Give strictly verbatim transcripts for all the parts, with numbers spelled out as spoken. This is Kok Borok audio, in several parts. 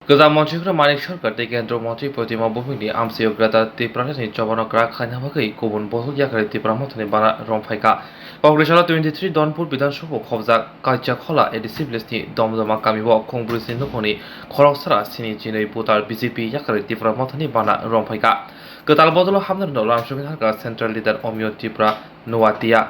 Kwtal montri Manik Sarkar tei Kendro montri Protima Bhumikni amchaio Greater Tipralandni chobano kwrak khaina bagwi kubun bodol yakarwi Tipra Mothani bana romphai kha. Congress-o twenty three Donpur Bidhan Sabha khobjak Kaichakhola A D C village-ni Domdoma kamio khongbrisni nukhungni khoroksara sini chinwi butar B J P yakarwi Tipra Mothani bana romphai kha. Kwtal bodolo hamnarino lamsogwi narwkha Central Leader Omiyo Tipra Nuatia,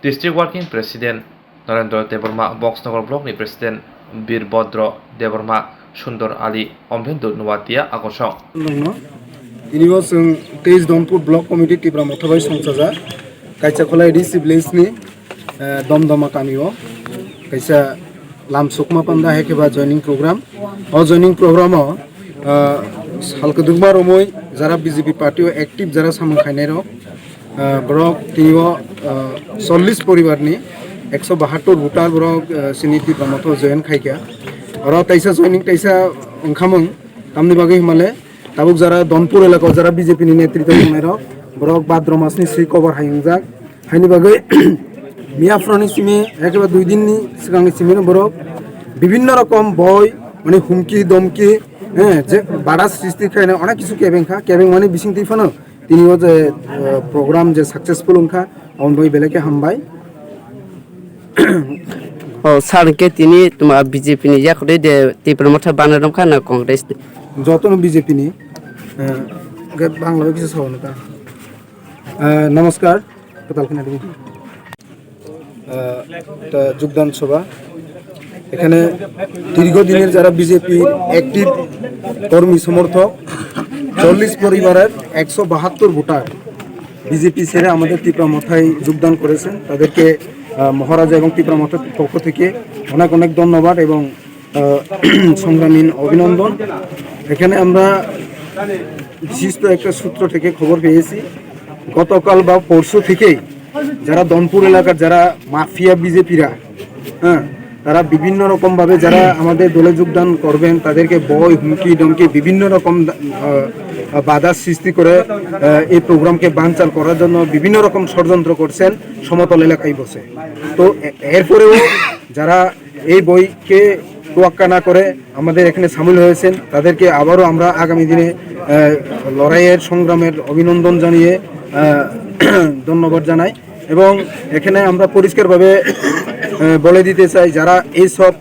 District Working President Narendra Debbarma, Boxnagar Block ni President Birbhodro Debbarma, Sundor Ali, Omlendu Nuatia, Akosong. Nongno. Tini bo chwng teis Donpur Block Committee Tipra Motha bai songchajak. Kaichakhola A D C village ni, eh, Domdoma kamio kaisa lam sukma panda hai khe ba joining program. O joining program o, ah, sal kwdwkma romwi jara B J P party o active jara samung khainai rok, ah, borok tini o, ah, chollish poribar ni ekso bahattor voter borok, ah, sini Tipra Motha o join khai kha. Oro taisa joining taisa wngkhamung tamni bagwi himale tabuk jara Donpur elaka o jara B J P ni netritwo tongnai rok borok Bhadra mas ni swi kobar hai wngjak. Haini bagwi miyaphuruni simi, ekeba dui din ni swkang ni simi no borok bibinno rokom boi, mane humki domki, eh, je bada sristi khaina onek kisu kebeng kha, kebeng mani bising twi phano tini o je, eh, program je successful wngkha, aboni bagwi belai khe hambai. O sir, ke tini tuma B J P ni yakhwlwi de Tipra Motha bana romkha na Congress ni? Jotono B J P ni, eh, ge Bangla bai kisa sao nokha. আহ, নমস্কার, কোথাও কিনা তুমি? আহ, একটা যোগদান সভা। এখানে দীর্ঘদিনের যারা বিজেপির অ্যাক্টিভ কর্মী সমর্থক, চল্লিশ পরিবারের একশো বাহাত্তর ভোটার বিজেপি ছেড়ে আমাদের টিপরা মথায় যোগদান করেছেন। তাদেরকে, আহ, মহারাজা এবং টিপরা মথার পক্ষ থেকে অনেক অনেক ধন্যবাদ এবং আহ, সংগ্রামীন অভিনন্দন। এখানে আমরা বিশিষ্ট একটা সূত্র থেকে খবর পেয়েছি, গতকাল বা পরশু থেকেই যারা দনপুর এলাকার যারা মাফিয়া বিজেপিরা, হ্যাঁ, তারা বিভিন্ন রকমভাবে যারা আমাদের দলে যোগদান করবেন, তাদেরকে ভয়, হুমকি, ধমকি, বিভিন্ন রকম, আহ, বাধা সৃষ্টি করে, আহ, এই প্রোগ্রামকে বানচাল করার জন্য বিভিন্ন রকম ষড়যন্ত্র করছেন সমতল এলাকায় বসে। তো এ-, এরপরেও যারা এই বইকে তোয়াক্কা না করে আমাদের এখানে সামিল হয়েছেন, তাদেরকে আবারও আমরা আগামী দিনে, আহ, লড়াইয়ের সংগ্রামের অভিনন্দন জানিয়ে, আহ, ধন্যবাদ জানাই। এবং এখানে আমরা পরিষ্কারভাবে, আহ, বলে দিতে চাই, যারা এই সব,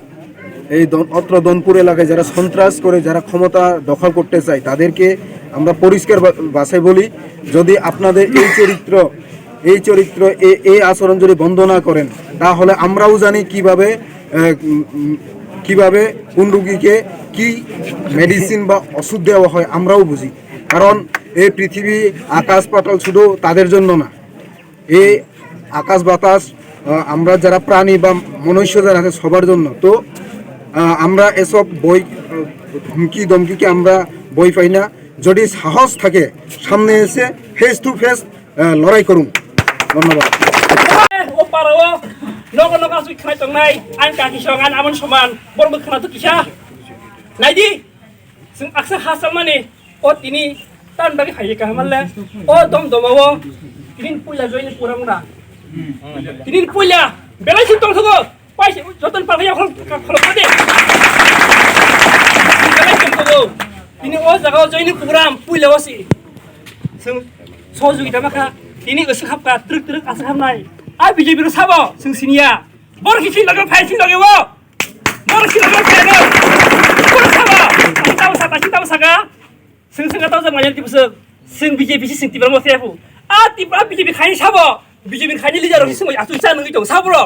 এই দন-, অত্র দনপুর এলাকায় যারা সন্ত্রাস করে, যারা ক্ষমতা দখল করতে চায়, তাদেরকে আমরা পরিষ্কার বা-, ভাষায় বলি, যদি আপনাদের এই চরিত্র এই চরিত্র, এ-, এই আচরণ যদি বন্ধ না করেন, তাহলে আমরাও জানি কিভাবে, আহ, উম, উম, কিভাবে কোন রুগীকে কি মেডিসিন বা ওষুধ দেওয়া হয়, আমরাও বুঝি। কারণ এই পৃথিবী, আকাশ পাতাল শুধু তাদের জন্য না, এই আকাশ বাতাস, আহ, আমরা যারা প্রাণী বা মনুষ্য যারা আছে সবার জন্য। তো, আহ, আমরা এসব বই, আহ, হুমকি ধমকিকে আমরা ভয় পাই না। যদি সাহস থাকে সামনে এসে ফেস টু ফেস আহ, লড়াই করুন। ধন্যবাদ। O para o nogo nogo aswk khnai tongnai, ang kaki song, ang amon soman, borok bwkhana to kisa. Naidi, chwng aksa ha changmani, o tini tan bagwi phaiwi kaham le, o dom doma o, tini puila joini puram na. Tini puila, belai si tong thogo. Paisa joto ni palka yakhol khol khol khol de. Belai khem kobo. Tini o jaga o joini program puila o si. Chwng sohojogita makha. Tini o swkhapka twrwk twrwk aswk hamnai. A B J P rw sabo chwng siniya. Bor kisi loge phai si loge o. Bor kisi loge phai no. Bor sabo. Tabo saka, tabo saka. Chwng chwng tabo saka majority bwswk. Chwng B J P si chwng Tipra mo se phu. A Tipra B J P khaini sabo. B J P khaini leader rw si chwng achu cha nungwi tong sabo rw.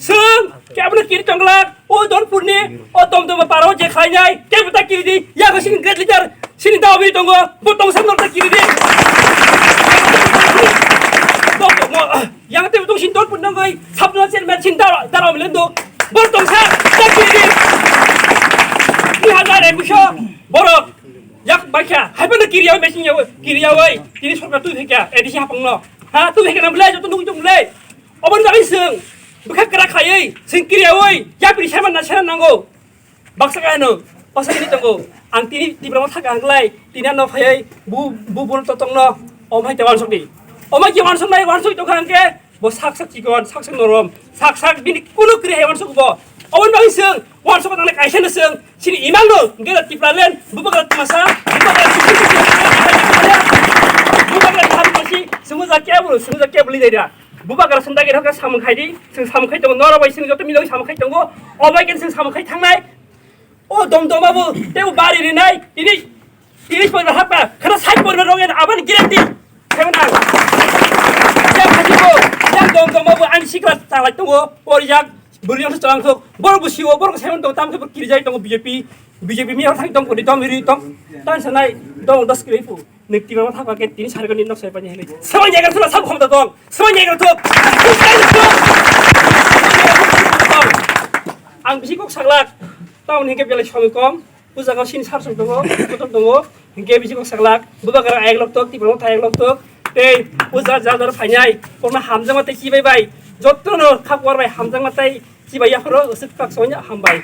Chwng kebono kiri tongglak, o Donpurni, o Domdoma parao je khlainai, kebo ta kiri di, yago sini great leader, sini daobi tongo, bo tongsa norta kiri di. Bo tongo, yang tebo tong sini Donpur nangoi, sabdona chairman sini daro, daro milendo, bo tongsa ta kiri di. Dui hazar ekush o borok, yak baikha, hai bono kiri yaoi, machine yaoi, kiri yaoi, tini sorkar twi phaikha, A D C hapangno. Ha, twi phaikha na belai, joto nugwi tong belai. Oboni bagwi chwng bwkha kwrak khaiwi chwng kiriyaui yapri saimanna sena nango. Baksa khe hino, baksa khe tongo. Ang tini Tipra Motha kaham khlai, tini ano phaiwi bu, bu bun totongno omhai te wansukdi. Omhai khe wansuknai, wansuk tongkha hwnkhe bo sak sak chikon, sak sak norom, sak sak bini kunu kwrwi hai wansuk bo. Oboni bagwi chwng wansukma nangnai kaisa no chwng chini imang no gera Tipraland, bubagra twmasa, bubagra sumui, bubagra thamchi, sumujak kebo, sumujak kebo lidai da. Bubagra sumda gera hokra samung khai di, chwng samung khai tongo, norok bai chwng joto miloi samung khai tongo, obai khe chwng samung khai thangnai. O dom dom abo tebo bari rinai, tini tiris poribar hapka, khana sait poribar rok en abani guarantee. Khaimani ang. Yang khajiko, yang dom dom abo ani sikla chalai tongo, pori jak, buri yang chalang thok, borok busiwo, borok seven tong, tam khe kirijai tongo B J P, B J P mi thang tong, kodi dom ri tong, tan sanai, dom dos kiri pu. Nukti mama thapa ke tini sargani nok sai pani hini. Seven jaga sula sab khomta tong, seven jaga thok. Ang bisi kok saglak, taun hingke belai somi kom. Puja kau sini sar song tongo, kotor tongo. Hingke bisi kok saglak, bubagra ayek lok tok, tiprong thayek lok tok. Tei puja jar jar phainai, kono hamjakma tei chibai bai. Jotto no khakwar bai hamjakma tei chibai yapharo usuk tak sonya hambai.